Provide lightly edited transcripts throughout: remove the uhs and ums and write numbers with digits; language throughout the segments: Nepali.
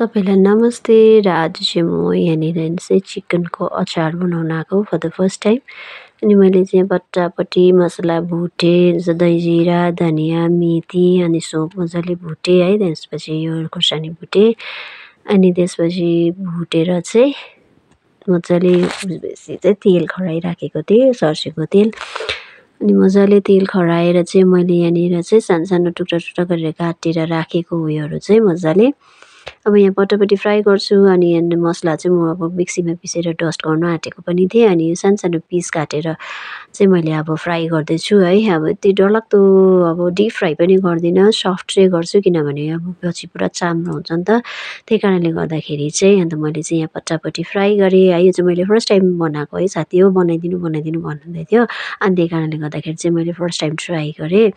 सबैलाई नमस्ते र आज चाहिँ म यहाँनिर चाहिँ चिकनको अचार बनाउन आएको फर द फर्स्ट टाइम। अनि मैले चाहिँ बट्टापट्टि मसला भुटेँ, दही जिरा धनियाँ मेथी अनि सौँफ मजाले भुटेँ है। त्यसपछि यो खुर्सानी भुटेँ अनि त्यसपछि भुटेर चाहिँ मजाले बेसी चाहिँ तेल खराइराखेको थिएँ, सर्स्युको तेल। अनि मजाले तेल खराएर चाहिँ मैले यहाँनिर चाहिँ सानो सानो टुक्रा टुक्रा गरेर काटेर राखेको उयोहरू चाहिँ मजाले अब यहाँ पट्टापट्टि फ्राई गर्छु। अनि मसला चाहिँ म अब मिक्सीमा पिसेर डस्ट गर्न आँटेको पनि थिएँ। अनि यो सानो सानो पिस काटेर चाहिँ मैले अब फ्राई गर्दैछु है। अब यति डरलाग्दो अब डिप फ्राई पनि गर्दिनँ, सफ्ट चाहिँ गर्छु किनभने अब पछि पुरा चाम्रो हुन्छ नि त। त्यही कारणले गर्दाखेरि चाहिँ अन्त मैले चाहिँ यहाँ पट्टापट्टि फ्राई गरेँ है। यो चाहिँ मैले फर्स्ट टाइम बनाएको है, साथी हो बनाइदिनु भन्नुहुँदै थियो। अनि त्यही कारणले गर्दाखेरि चाहिँ मैले फर्स्ट टाइम ट्राई गरेँ।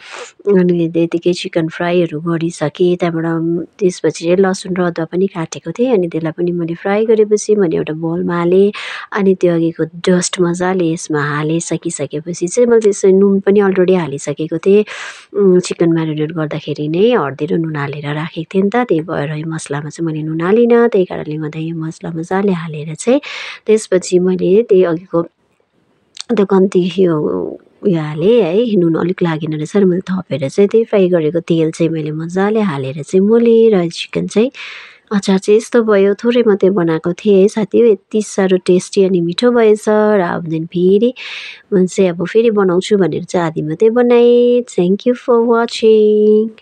अनि त्यतिकै चिकन फ्राईहरू गरिसकेँ। त्यहाँबाट त्यसपछि चाहिँ लसुन र अदुवा पनि काटेको थिएँ। अनि त्यसलाई पनि मैले फ्राई गरेपछि मैले एउटा बोलमा हालेँ। अनि त्यो अघिको डस्ट मजाले यसमा हालिसकिसकेपछि चाहिँ मैले त्यसरी नुन पनि अलरेडी हालिसकेको थिएँ। चिकन म्यारिनेट गर्दाखेरि नै हर्दी र नुन हालेर राखेको थिएँ नि त। त्यही भएर यो मसलामा चाहिँ मैले नुन हालिनँ। त्यही कारणले गर्दा यो मसला मजाले हालेर चाहिँ त्यसपछि मैले त्यही अघिको त्यो कम्ती उयो हालेँ है। नुन अलिक लागेन रहेछ र मैले थपेर चाहिँ त्यही फ्राई गरेको तेल चाहिँ मैले मजाले हालेर चाहिँ मोलेर चिकन चाहिँ अचार चाहिँ यस्तो भयो। थोरै मात्रै बनाएको थिएँ है साथी हो, यति साह्रो टेस्टी अनि मिठो भएछ। र अबदेखि फेरि म चाहिँ अब फेरि बनाउँछु भनेर चाहिँ आधी मात्रै बनाएँ। Thank you for watching.